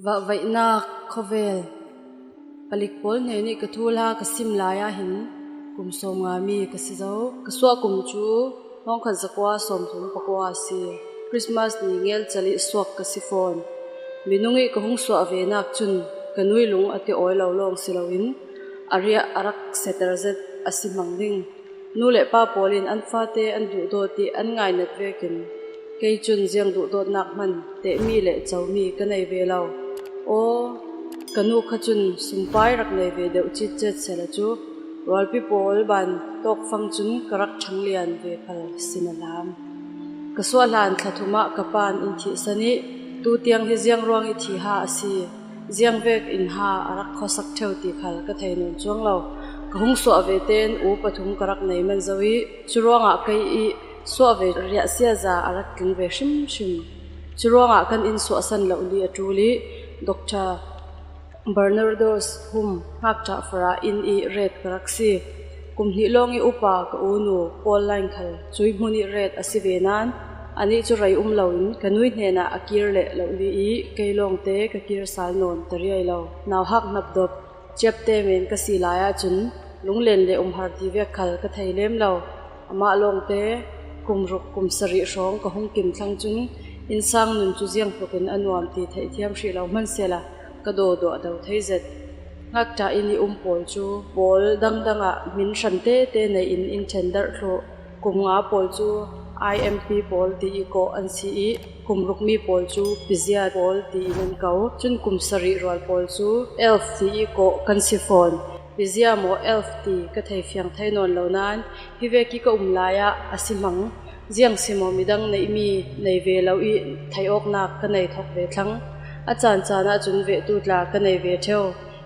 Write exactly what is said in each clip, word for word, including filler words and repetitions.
Vahvaihnak khawvel. Palik pawl hnenih ka thu la ka sim lai ah hin kum sawmnga mi ka si zo. Ka suah kum cu hrawngkhat zakua sawmthum pakua a si. Christmas ni ngelcel ih suak ka si fawn. Minung ih ka hung suah venak cun ka nui lung a ti awi lo lawng si loin a riah a rak seter zet a si hmang ding. Nu le pa pawl in an fate an duhdawt ih an ngainat vekin kei cun ziang duhdawtnak hman tehmi le comi ka nei ve lo. Aw, ka nu kha cun sumpai rak nei ve deuh citcet sehla cu rualpi pawl ban tawkfang cun ka rak ṭhanglian ve khal si na hlam. Ka suah hlan thla thum ah ka pa in thihsan ih tutiang hi ziang ruang ih thi ha a si, ziang vek in ha a rak khuasak ṭheu ti khal ka thei nawn cuang lo. Ka hung suah ve tein u pathum ka rak nei man zo ih curuangah kei ih suah ve riahsia za a rak tling ve hrimhrim. Curuangah kan inn suahsan lohli a ṭul ih Doctor Bernardo Hum ngakṭah fara inn ih ret ka rak si. Kum hnih lawng ih upa ka unu Paul Line khal cui hmun ih ret a si ve nain anih cu rei um loin ka nui hnenah a kir leh lohli ih kei lawngte ka kir sal nawn ta riai lo. Nauhak hnapdop ciapte men ka si lai ahcun lunglen le umhar ti vek khal ka thei lem lo. Amah lawngte kum ruk kum sarih hrawng ka hung kim thlang cun innsang nun cu ziangtlukin a nuam ti theihthiam hrih lo hmansehla ka dawduah do thei zet. Ngakṭah inn ih um pawl cu pawl dangdang ah min hran tete nei in in ṭhendarh thluh. Kum nga pawl cu I M P pawl ti ih kawh an si ih kum rukmi pawl cu pizia pawl ti in an ko. Cun kum sarih rual pawl cu elf ti ih kawh kan si fawn. Pizia maw elf ti ka thei fiang thei nawn lo nain hi vek ih ka um lai ah a si hmang. Ziang si maw midang neihmi nei ve lo ih theih awknak ka nei thawk ve thlang. A caan caan ahcun vehtu tla ka nei ve ṭheu.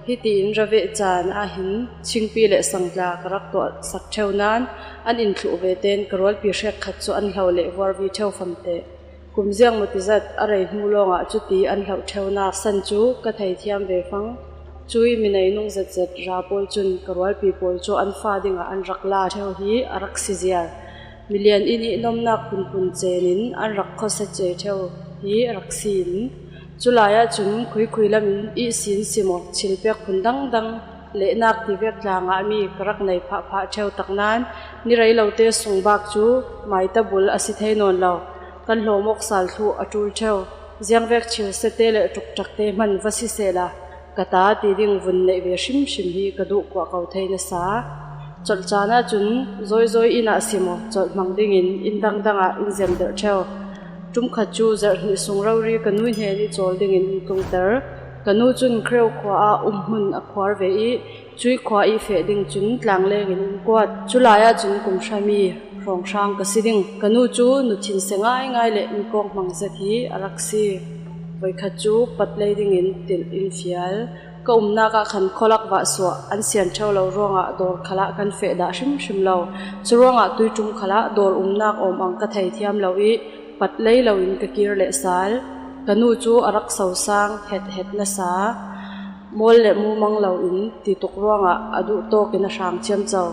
Hitiin raveh caan ahhin chingpi le sang tla ka rak tuah sak ṭheu nain an in thluh ve tein ka rualpi hrekkhat cu an hlo le vuarvi ṭheu famteh. Kum ziang maw tizat a rei hnu lawngah cuti an hloh ṭheunak san cu ka thei thiam ve fang. Cui minei nung zetzet ra pawl cun ka rualpi pawl cu an fa dingah an rak la ṭheu hi a rak si ziar. Milian inn ih nomnak punpun cen in an rak khuasa ce ṭheu hi a rak si in, cu lai ahcun khuikhui lam in ihsin si maw, thilpek phun dangdang lehnak ti vek tla ngahmi ka rak nei phahphah ṭheu tak nain ni rei lote sungbak cu maita bul a si thei nawn lo. Kan hlawm awk sal thluh a ṭul ṭheu. Ziangvek thil sete le ṭukṭakte hman va sisehla ka ta ti ding vun neih ve hrimhrim hi ka duh kuah ko thei nasa. Colh caan ahcun zawizawi inn ah si maw, colh hmang dingin inn dangdang ah in ziamderh ṭheu. Ṭumkhat cu zarh hnih sung rori ka nui hnen ih cawl dingin in tlungter. Ka nu cun Khreu khua ah umhmun a khuar ve ih cui khua ih feh ding cun tlangleng in in kuat. Cu lai ahcun kum hrami hrawnghrang ka si ding. Ka nu cu nuthin se ngaingai le inkawng hmang zet hi a rak si. Voikhat cu patlei dingin tilh in fial. Ka umnak ah khan khualak vah suah an sian ṭheu lo ruangah dawr khalah kan feh dah hrimhrim lo. Curuangah tuiṭum khalah dawr umnak awm ang ka thei thiam lo ih patlei loin ka kir leh sal. Ka nu cu a rak sosang hethet nasa. Mawl le mumang loin ti tuk ruangah a duh tawkin a hrang ciamco.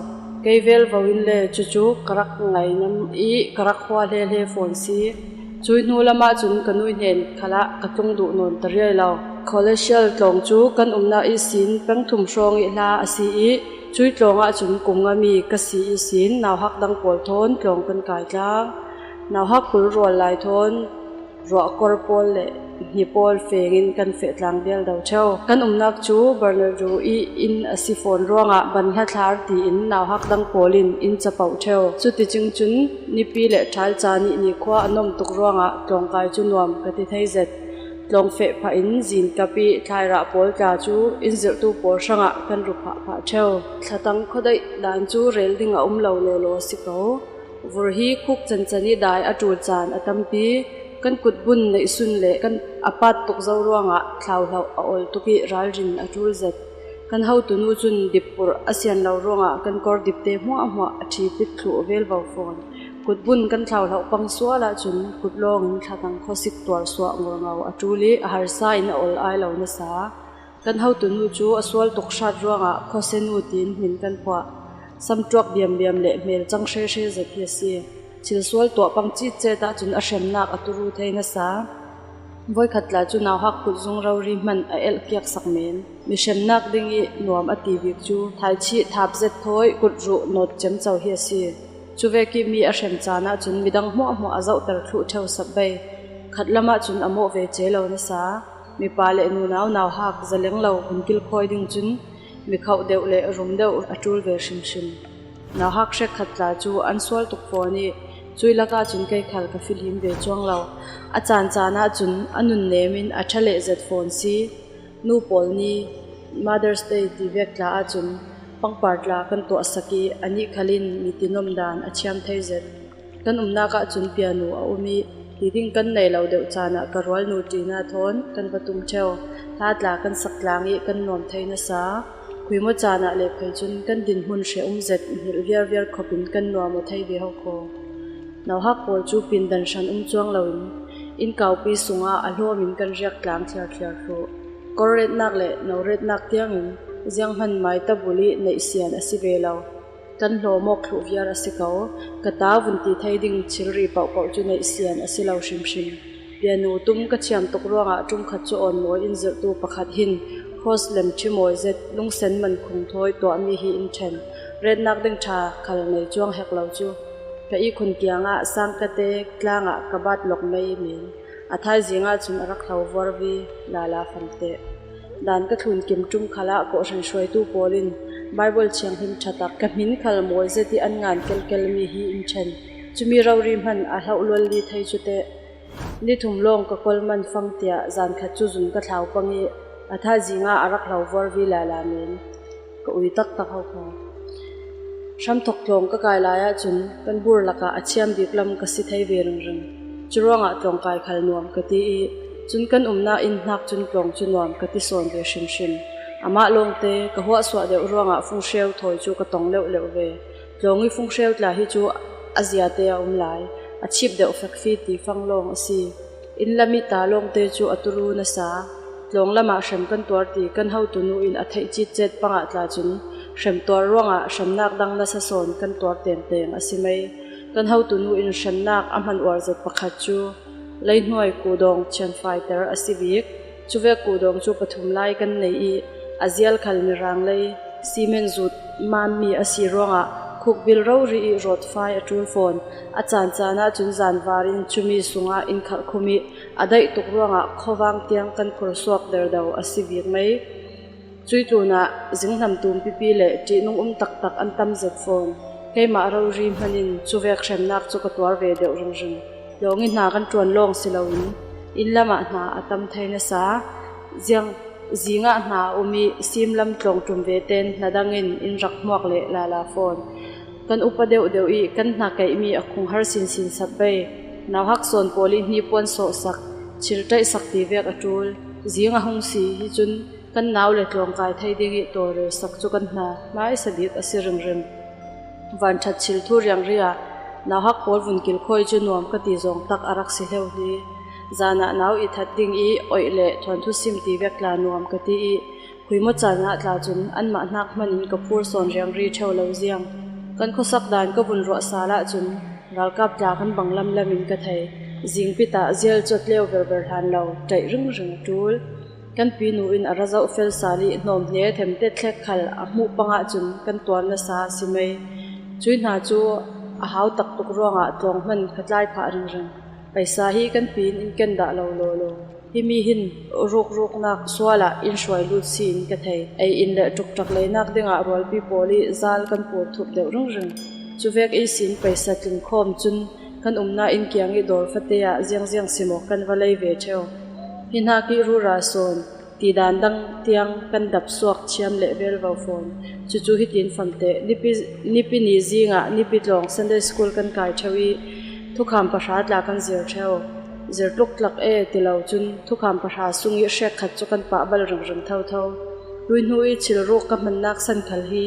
Kei velvo in le cucu ka rak ngainam ih ka rak hua hlehle fawn si. Cui hnu lamah cun ka nui hnen khalah ka tlung duh nawn ta riai lo. Colossal tlawng cu kan umnak ihsin peng thum hrawng ih hla a si ih cui tlawng ahcun kum ngami ka si ihsin nauhak dang pawl thawn tlawng kan kai tlang. Nauhak kul rual lai thawn ruahkor pawl le hni pawl fengin kan feh tlang dial do ṭheu. Kan umnak cu Bernardo ih inn a si fawn ruangah ban hla thlar tiin nauhak dang pawl in in capoh ṭheu. Cuticing cun nipi le ṭhalca nih nikhua a nuam tuk ruangah tlawngkai cu nuam ka ti thei zet. Tlawng feh phah in zin kap ih thlairah pawl tla cu in zirhtu pawl hrangah kan ru phahphah ṭheu. Thlatang khuadoih dan cu rel ding a um lo lawlaw a si ko. Vur hi khuk cancanh ih dai a ṭul caan a tampi. Kan kutbun neihsun le kan A pat tuk zo ruangah thlauhlauh a ol tuk ih ralrin a ṭul zet. Kan hotunu cun dippurh a sian lo ruangah kan kawrdipte hmuahhmuah a ṭhipit thluh vel vo fawn. Kutbun kan thlauhlauh pang sual ahcun kutlawng in thlatang khuasik tuar suah ngorngo a ṭul ih a harsa in a ol ai lo nasa. Kan hotunu cu a sual tuk hrat ruangah khuasenu tiin hmin kan phuah. Samṭuak biambiam le hmel cang hrehre zet hi a si. Thil sual tuah pang citcet ahcun a hremnak a turu thei nasa. Voikhat tla cu nauhak kutzung rori hmanh a elh kiaksak men. Mi hremnak ding ih nuam a ti bik cu thaichih thap zet thawi kutruh nawt ciamco hi a si. Cuvek ih mi a hrem caan ahcun midang hmuahhmuah a zohter thluh ṭheu sap bei. Khat lam ahcun a mawh ve ce lo nasa. Mipa le nunau nauhak zaleng lo hun kilkhawi ding cun mikhoh deuh le rum deuh a ṭul ve hrimhrim. Nauhak hrekkhat tla cu an sual tuk fawn ih cuih lakah cun kei khal ka fihlim ve cuang lo. A caan caan ahcun a nunnem in a ṭha leh zet fawn si. Nu pawl ni, Mother's Day ti vek tla ahcun pangpar tla kan tuahsak ih anih khal in mitin om dan a thiam thei zet. Kan umnak ahcun pianu a um ih ti ding kan nei lo deuh caan ah ka rualnu Tina thawn kan va tum ṭheu. Hla tla kan sak tlang ih kan nuam thei nasa. Khuimaw caan ah le phei cun kan dinhmun hre um zet hngilh viarviar khop in kan nuam aw thei ve ho kho. Nauhak pawl cu pindan hran um cuang loin innkaupi sungah a hlawm in kan riak tlang thliarthliar thluh. Kawr retnak le no retnak tiangin zianghman mai tabul ih neihsian a si ve lo. Kan hlawm awk thluh viar a si ko. Ka ta vun ti thei ding thilri pohpoh cu neihsian a si lo hrimhrim. Pianu tum ka thiam tuk ruangah ṭumkhat cu awn mawi in zirhtu pakhat hin cross lem ṭhimawi zet lungsen man khung thawi tuahmi hi in ṭhen. Retnak ding ṭha khal nei cuang hek lo cu. Ka ihkhun kiangah sangkate tlangah ka bat lawk mei men. A thaizing ahcun a rak hlo vuarvi lala famteh. Dan ka thlun kim ṭum khalah kawhhran hruaitu pawl in Baibal thianghlim ṭha tak ka hmin khal mawi zet ih an ngan kelkelmi hi in ṭhen. Cumi rori hman a hloh lualli thei cu teh. Ni thum lawng ka kol man fang tiah zan khat cu zun ka thlau pang ih a thaizing ah a rak hlo vuarvi lala men. Ka ui taktak ho kho. Hramthok tlawng ka kai lai ahcun kan bur lakah a thiam bik lam ka si thei ve ringring. Curuangah tlawng kai khal nuam ka ti ih cun kan umnak inn hnak cun tlawng cu nuam ka ti sawn ve hrimhrim. Amah lawngte ka huahsuah deuh ruangah funghreu thawi cu ka tong leuhleuh ve. Tlawng ih funghreu tla hi cu a ziate a um lai. A chip deuh fekfi ti fang lawng a si. Inn lam ih ta lawngte cu a turu nasa. Tlawng lamah hrem kan tuar ti kan hotunu in a theih citcet pangah tla cun hrem tuar ruangah hremnak dang nasa sawn kan tuar tengteng a si mei. Kan hotunu in hremnak a hman uar zet pakhat cu leihnuai kudawng thianfaiter a si bik. Cuvek kudawng cu pathum lai kan nei ih a zial khal mirang lei cement zut manmi a si ruangah khukbil rori ih rawtfai a ṭul fawn. A caan caan ahcun zanvar in cumi sungah in khalh khum ih a daih tuk ruangah khuavang tiang kan khur suak derdo a si bik mei. Cui tlunah zinghnam tum pipi le ṭihnung um taktak an tam zet fawn. Keimah rori hman in cuvek hremnak cu ka tuar ve deuh ringring. Lawng ih hna kan ṭuan lawng si loin inn lamah hna a tam thei nasa. Ziang zingah hna a um ih simlam tlawng ṭum ve tein hna dang in in rak hmuak leh lala fawn. Kan upa deuhdeuh ih kan hna keihmi a khunghar sinsin sap bei. Nauhak sawn pawl ih hnipuan sawhsak, thil ṭaihsak ti vek a ṭul. Zing a hung si hi cun kan nau le tlawngkai thei ding ih tawlrel sak cu kan hna hmaisa bik a si ringring. Vanṭhat thil thu riangri ah nauhak pawl vun kilkhawi cu nuam ka ti zawng tak a rak si hleuh hi. Zan ah nau ih that ding ih oih le thuanthu sim ti vek tla nuam ka ti ih khuimaw caan ah tla cun anmah hnak hman in ka phur sawn riangri ṭheu lo ziang. Kan khuasak dan ka vun ruah sal ahcun ralkap tla kan bang lamlam in ka thei. Zingpit ah zial cuat lio verver hlan lo ṭaih ringring a ṭul. Kan pinu in a ra zoh fel sal ih hnawmhne them tetthlek khal a hmuh pang ahcun kan tuar nasa a si mei. Cui hna cu a hau taktuk ruangah tlawng hman ka tlai phah ringring. Paisa hi kan pi in in ken dah lo lawlaw. Himi hin rukruknak sual ah in hruai lut si in ka thei. Ei in le ṭukṭak leinak dingah rualpi pawl ih zal kan pur thup deuh ringring. Cuvek ihsin paisa tlingkhawm cun kan umnak inn kiang ih dawr fate ah ziangziang si maw kan va lei ve ṭheu. Hi hnak ih rura sawn tidan dang tiang kan dap suak thiam leh vel vo fawn. Cucu hitin famteh, nipi, nipi ni zingah nipi tlawng Sunday School kan kai ṭheu ih thukham pahra tla kan zir ṭheu. Zir tluk tlak e ti lo cun thukham pahra sung i hrek khat cu kan pah bal ringring thotho. Tuihnu i thilruk ka hmannak san khal hi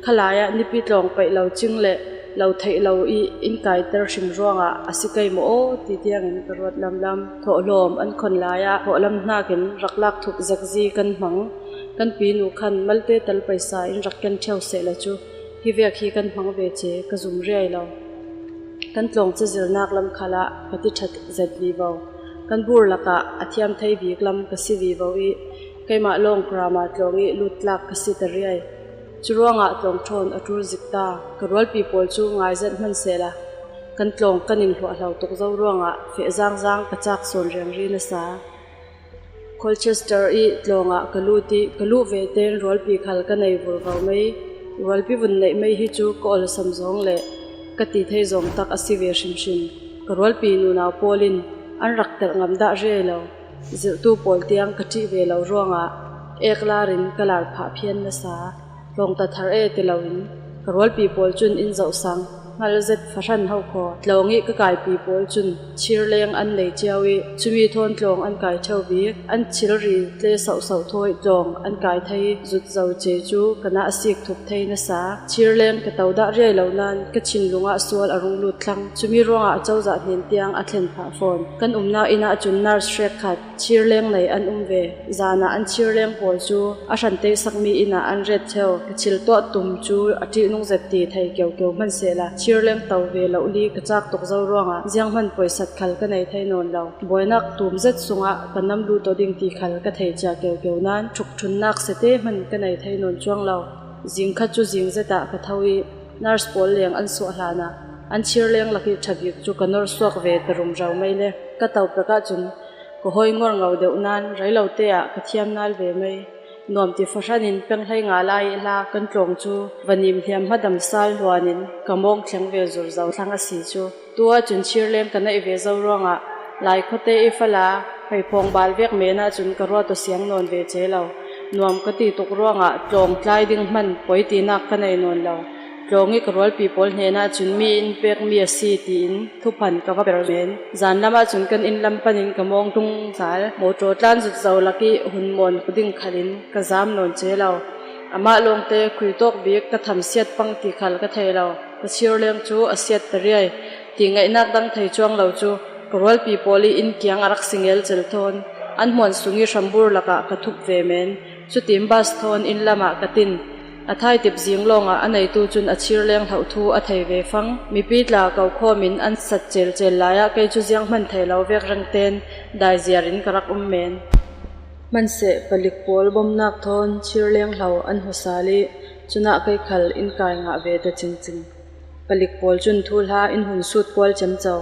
khalai ah nipi tlawng paih lo cing le lo theih lo i in kaiter hrim ruangah a si kei maw aw ti tiangin ka ruat lamlam. Thawhlawm an khon lai ah thawhlam hnakin rak lak thup zekzi kan hmang. Kan pinu khan malte tal paisa in rak ken ṭheu sehla cu hi vek hi kan hmang ve ce ka zum riai lo. Kan tlawng cazirnak lam khalah ka ti ṭhat zet vivo. Kan bur lakah a thiam thei bik lam ka si vivo i keimah lawng Grama tlawng i lut tlak ka si ta riai. Curuangah tlawng ṭhawn a ṭul zik ta. Ka rualpi pawl cu ngai zet hman sehla kan tlawng kan in hluahhlo tuk zo ruangah feh zangzang ka cak sawn riangri nasa. Colchester i tlawngah ka lut i ka luh ve tein rualpi khal ka nei vurvo mei. Rualpi vun neih mei hi cu ka olsam zawng le ka ti thei zawng tak a si ve hrimhrim. Ka rualpi nunau pawl in an rak telh ngam dah riai lo. Zirhtu pawl tiang ka ṭih ve lo ruangah ek larin ka lar phah phian nasa. Tlawngta thar e ti loin ka rualpi pawl cun in zohsang hngal zet fahran ho khaw tlawng i ka kaipi pawl cun thirleng an nei cio i cumi thawn tlawng an kai ṭheu bik. An thilri tle sauhsauh thawi tlawng an kai thei zut zo ce cu ka nah a sik thup thei nasa. Thirleng ka to dah riai lo nain ka thinlung ah sual a rung lut thlang. Cumi ruangah cozah hnen tiang a thlen phah fawn. Kan umnak inn ahcun nurse hrekkhat thirleng nei an um ve. Zan ah an thirleng pawl cu a hran tei sakmi inn ah an ret ṭheu. Ka thil tuah tum cu a ṭihnung zet ti thei keukeu hman sehla thirleng to ve loh li ka cak tuk zo ruangah zianghman poisat khal ka nei thei nawn lo. Buainak tum zet sungah ka nam lut aw ding ti khal ka thei cia keukeu nain ṭhukṭhunnak sete hman ka nei thei nawn cuang lo. Zing khat cu zing zet ah ka tho i nurse pawl leng an suah hlan ah an thirleng lak i ṭha bik cu ka nor suak ve ta rumro mei le ka to pek ahcun ka hawi ngor ngo deuh nain rei lo te ah ka thiam nal ve mei. Nuam ti fahran in peng hlei nga lai i hla kan tlawng cu vanim hliam hmadam sal hluan in ka mawng thleng ve zurzo thlang a si cu. Tu ahcun thirleng ka neih ve zo ruangah Lai khuate i fala pheiphawng bal vek men ahcun ka ruat aw siang nawn ve ce lo. Nuam ka ti tuk ruangah tlawng tlai ding hman poi tinak ka nei nawn lo. Tlawng i ka rualpi pawl hnenah cun mi in pekmi a si tiin thuphan ka va per men. Zanlam ahcun kan inn lam panin ka mawng tlung sal. Mawṭaw tlan zut zo lak i hun mawn ding khalin ka zam nawn ce lo. Amah lawngte khuitawk bik ka thamsiat pang ti khal ka thei lo. Ka thirleng cu a siat ta riai ti ngaihnak dang thei cuang lo cu ka rualpi pawl i inn kiang a rak si ngelcel thawn an hmuan sung i hrambur lakah ka thup ve men. Cutin bas thawn inn lamah ka tin. A thaitip zing lawngah a neitu cun a thirleng hloh thu a thei ve fang. Mipi tla ko khawm in an sat celcel lai ah kei cu zianghman thei lo vek rengten daiziar in ka rak um men. Hmanseh palik pawl bomnak thawn thirleng hlo an hmu sal i cunah kei khal in kai ngah ve ta cingcing. Palik pawl cun thuhla in hun sut kual ciamco.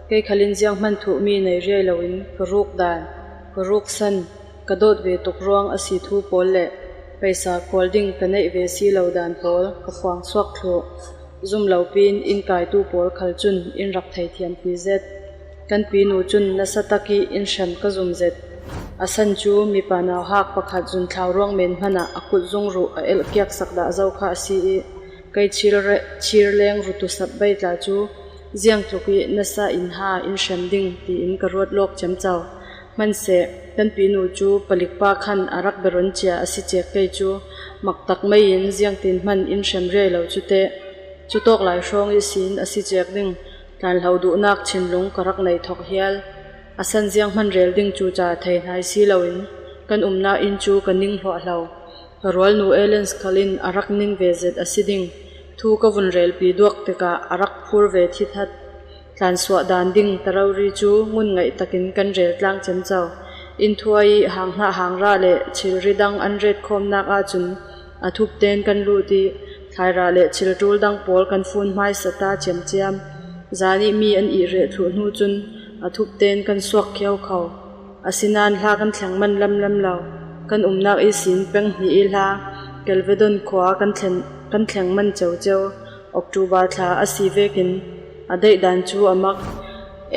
Kei khal in zianghman thuhmi nei riai loin ka ruk dan, ka ruk san, ka dawt ve tuk ruang a si thu pawl le paisa khual ding ka neih ve si lo dan pawl ka phuang suak thluh. Zum lo pin in kaitu pawl khal cun in rak thei thiampi zet. Kan pinu cun nasa tak i in hrem ka zum zet. A san cu mipa nauhak pakhat zun thlau ruang men hmanah a kut zung ruh a elh kiak sak dah zo kha a si i, kei thir re-, thir leng rutu sap bei tla cu ziangtluk i nasa in ha in hrem ding tiin ka ruat lawk ciamco. Hmanseh, kan pinu cu palikpa khan a rak biaron cia a si cek kei cu maktak mei in ziangtin hman in hrem riai lo cu teh. Cutawk lai hrawng ihsin a si cek ding tlanhlo duhnak thinlung ka rak nei thok hial. A san zianghman rel ding cu ca thei hnai si loin kan umnak inn cu ka ning hluahhlo. Ka rualnu Ellen khal in a rak ning ve zet a si ding. Thu ka vun relpi duak tikah a rak phur ve thithat. Tlansuah dan ding tarori cu ngun ngaih takin kan rel tlang ciamco. Inn thuai i hang hnah hang rah le thilri dang an ret khawmnak ahcun a thupten kan lut i thlairah le thilṭul dang pawl kan fun hmaisa ta ciamciam. Zan i mi an ih reh thluh hnu cun a thupten kan suak khio kho. Asinain hla kan thleng man lamlam lo. Kan umnak ihsin peng hnih i hla Kelvedon khua kan thlen, kan thleng man ceuceu. October thla a si vekin a daihdan cu a mak.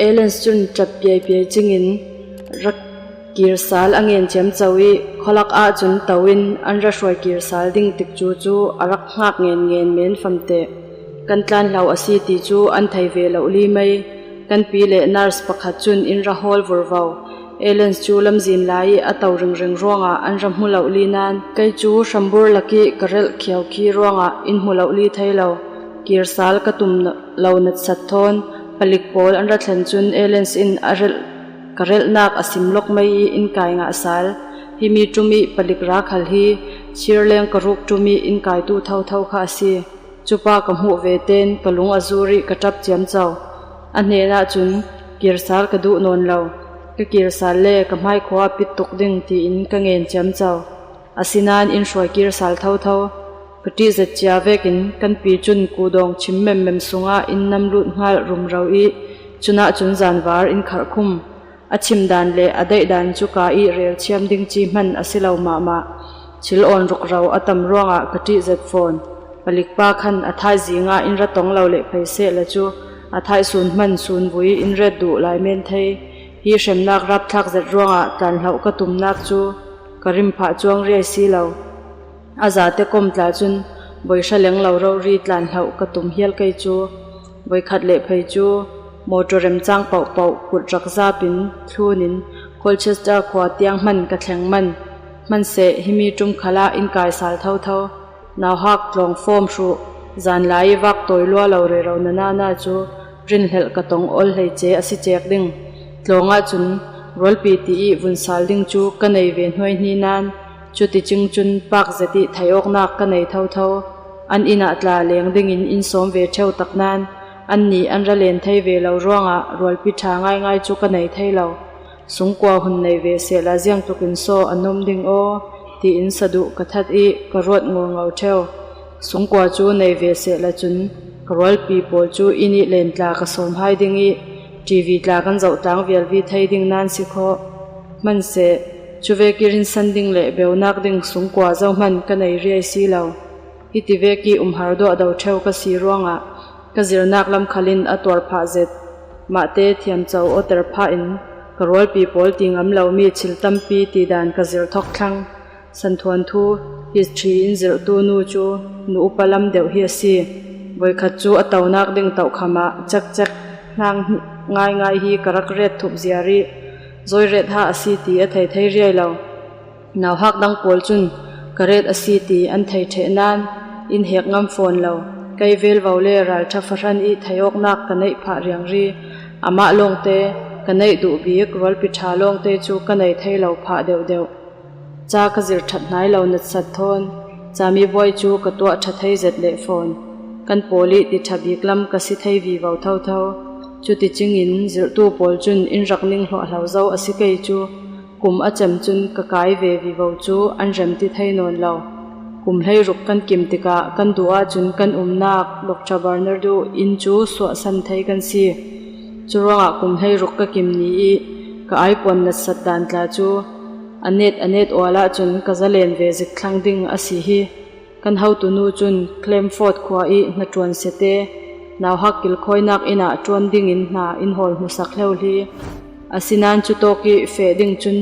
Ellen cun ṭap piaipiai cingin rak kir sal a ngen ciamco i khualak ahcun to in an ra hruai kir sal ding tikcu cu a rak hngak ngenngen men famteh. Kan tlanhlo a si ti cu an thei ve lo li mei. Kan pi le nurse pakhat chun in ra hawl vurvo. Elens chu lamzin lai a to ringring ruangah an ra hmu lo li nan, kei chu hrambur lak i ka relh khiau khi ruangah in hmu lo li thei lo. Kirsal ka tum lo natsat thawn, palik pawl an ra thlen chun Elens in a relh, ka relhnak a sim lawk mai i in kai ngah sal. Himi ṭum i palik ra khal hi, chhirleng ka ruk ṭum i in kaitu thotho kha a si. Cupa ka hmuh ve ten ka lung a zur i ka ṭap ciamco. A hnenah chun kirsal ka duh nawn lo. Ka kirsal le ka hmaikhua a pit tuk ding tiin ka ngen ciamco. Asinan in hruai kirsal thotho. Ka ṭih zet cia vekin kan pi chun kudawng chim memmem sungah in nam lut nghal rumro i cunah cun zanvar in kharh khum. A chim dan le a daih dan cu ka i rel thiam ding ci hman a si lo mahmah. Thil awn rukro a tam ruangah ka ṭih zet fawn. Palikpa khan a thaih zingah in ra tong lo leh phei sehla cu a thaih sun hman sun vui in ret duh lai men thei. Hi hremnak rapthlak zet ruangah tlanhloh ka tumnak cu ka rim phah cuang riai si lo. A zate kom tla cun voi hra leng lo rori tlanhloh ka tum hial kei cu. Voikhat le phei cu motor remcang pohpoh kut rak zapin thlunin Colchester khua tiang hman ka thleng man. Hmanseh himi ṭum khalah in kai sal thotho. Nauhak tlawng fawm hruh, zanlai i vak tawi lua lo rero na nana cu rinhlelh ka tong ol hleice a si cek ding. Tlawngah cun rualpi ti i vun sal ding cu ka nei ve hnuai hni nan, cuticing cun pak zet i theih awknak ka nei thotho. An innah tla leng dingin in sawm ve ṭheu tak nan, annih an ra len thei ve lo ruangah rualpi ṭha ngaingai cu ka nei thei lo. Sungkua hun nei ve sehla ziang tukin saw a nuam ding aw, tiin saduh ka that i ka ruat ngulngo ṭheu. Sungkua cu nei ve sehla cun ka rualpi pawl cu inn i len tla ka sawm hai ding i T V tla kan zoh tlang vialvi thei ding nan si khawh. Hmanseh, cuvek i rinsan ding le beunak ding sungkua zohman ka nei riai si lo. Hiti vek i um har duahdo ṭheu ka si ruangah ka zirnak lam khalin a tuar phah zet. Mahte thiamco awter phah in ka rualpi pawl ti ngam lomi thil tampi ti dan ka zir thawk thlang. Santhuanthu, history in zirhtu nu cu nu upa lam deuh hi a si. Voikhat cu a tonak ding tohkhamah cekcek hnang ngaingai hi ka rak ret thup ziar i zawi ret ha a si ti a thei thei riai lo. Nauhak dang pawl cun ka ret a si ti an thei ṭheh nan, in hek ngam fawn lo. Kei velvo le ralṭha fahran i theih awknak ka neih phah riangri, amah lawngte, ka neih duh bik rualpi ṭha lawngte cu ka nei thei lo phah deuhdeuh. Ca ka zir ṭhat hnai lo natsat thawn, cami buai cu ka tuah ṭha thei zet leh fawn. Kan pawl i ti ṭha bik lam ka si thei vivo thotho. Cuticingin zirhtu pawl cun in rak ning hluahhlo zo a si kei cu, kum a cem cun ka kai ve vivo cu an rem ti thei nawn lo. Kum hleiruk kan kim tikah kan duh ahcun kan umnak Doctor Bernardo inn cu suahsan thei kan si. Curuangah kum hleiruk ka kim ni i ka aipuan natsat dan tla cu a net a net ual ahcun ka zalen ve zik thlang ding a si hi. Kan hotunu cun Clemford khua i hnaṭuan sete, nauhak kilkhawinak inn ah ṭuan dingin hna in hawl hmusak hleuhli. Asinan cutawk i feh ding cun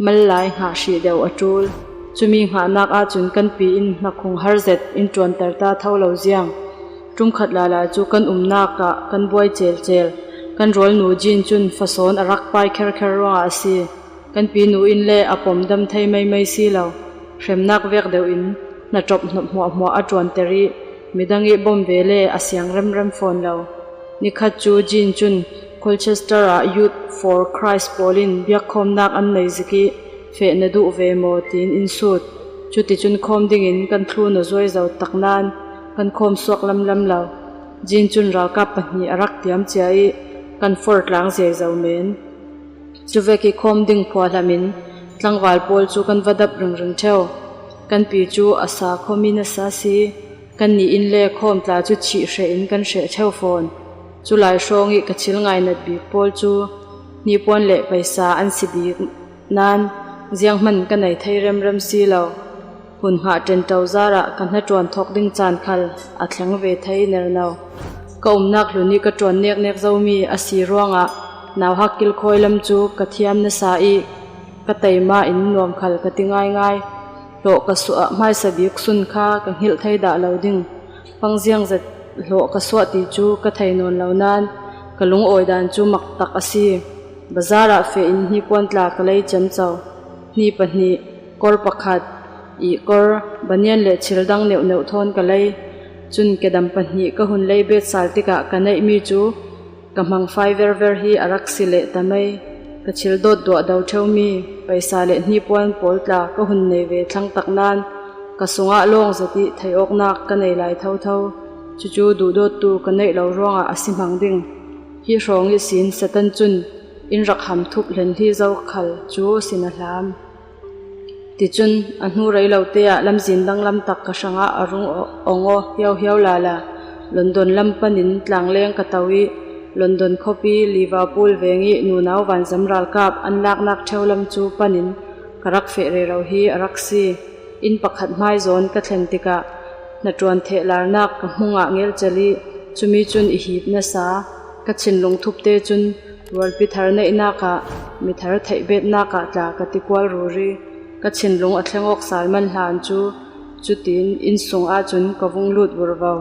mal lai hngah hrih deuh a ṭul. Cumi hngahnak ahcun kan pi in hnakhung har zet in ṭuanter ta tho lo ziang. Ṭumkhat lala cu kan umnak ah kan buai celcel. Kan rualnu Jean cun fasawn a rak pai kherkher ruangah a si. Kan pinu in le a pom dam thei maimai si lo. Hremnak vek deuh in hnaṭop hnawp hmuahhmuah a ṭuanter i midang i bawm ve le a siang remrem fawn lo. Nikhat cu Jean cun Colchester ah Youth for Christ pawl in biakkhawmnak an nei zik i feh na duh ve maw tiin in sut. Cuticun khawm dingin kan thlun aw zuai zo tak nan kan khawm suak lamlam lo. Jean cun ralkap pahnih a rak tiam cia i kan for tlang ziai zo men. Cuvek i khawm ding phuahlam in tlangval pawl cu kan va dap ringring ṭheu. Kan pi cu a sa khawmi nasa si. Kannih in le khawm tla cu chih hreh in kan hreh ṭheu fawn. Culai hrawng i ka thil ngainat bik pawl cu hnipuan le paisa an si bik nan zianghman ka nei thei remrem si lo. Hun hngah ṭenṭo zarah ka hnaṭuan thawk ding caan khal a thleng ve thei nerno. Ka umnak hlun i ka ṭuan neknek zomi a si ruangah nauhak kilkhawi lam cu ka thiam nasa i ka teima in nuam khal ka ti ngaingai. Hlawh ka suah hmaisa bik sun kha ka hngilh thei dah lo ding. Pangziang zet hlawh ka suah ti cu ka thei nawn lo nan, Ka lungawi dan chu mak tak a si. Bazarah feh in hnipuan tla ka lei ciamco. Hni pahnih, kawr pakhat, ihkawr, banian leh thil dang neuh neuh thawn ka lei. Chun kedam pahnih ka hun lei bet sal tikah ka neih mi chu ka hmang fai ver ver hi a rak si leh ta mai. Ka thil dawt duah do theu mi, paisa leh hnipuan pawl tla ka hun nei ve thlang tak nan, ka sungah lawng zat ih theih awknak ka nei lai thotho. Cucu duhdawttu ka neih lo ruangah a si hmang ding. Hi hrawng ihsin Satan cun in rak ham thup hlenhli zo khal cu sin a hlam. Tichun a hnu rei lote ah lamzin danglam tak ka hrangah a rung awng aw hiauhiau lala. London lam panin tlangleng ka to ih London khawpi Liverpool veng ih nunau vanzam ralkap an laknak ṭheu lam cu panin ka rak feh rero hi a rak si. Inn pakhat hmai zawn ka thlen tikah hnaṭuan thehlarnak ka hmu ngah ngelcel ih cumi cun i hip nasa. Ka thinlung thupte cun rualpi thar neihnak ah mi thar theih betnak ah tla ka ti kual ruri. Ka thinlung a thleng awk sal man hlan cu cutin inn sung ahcun ka vung lut vurvo.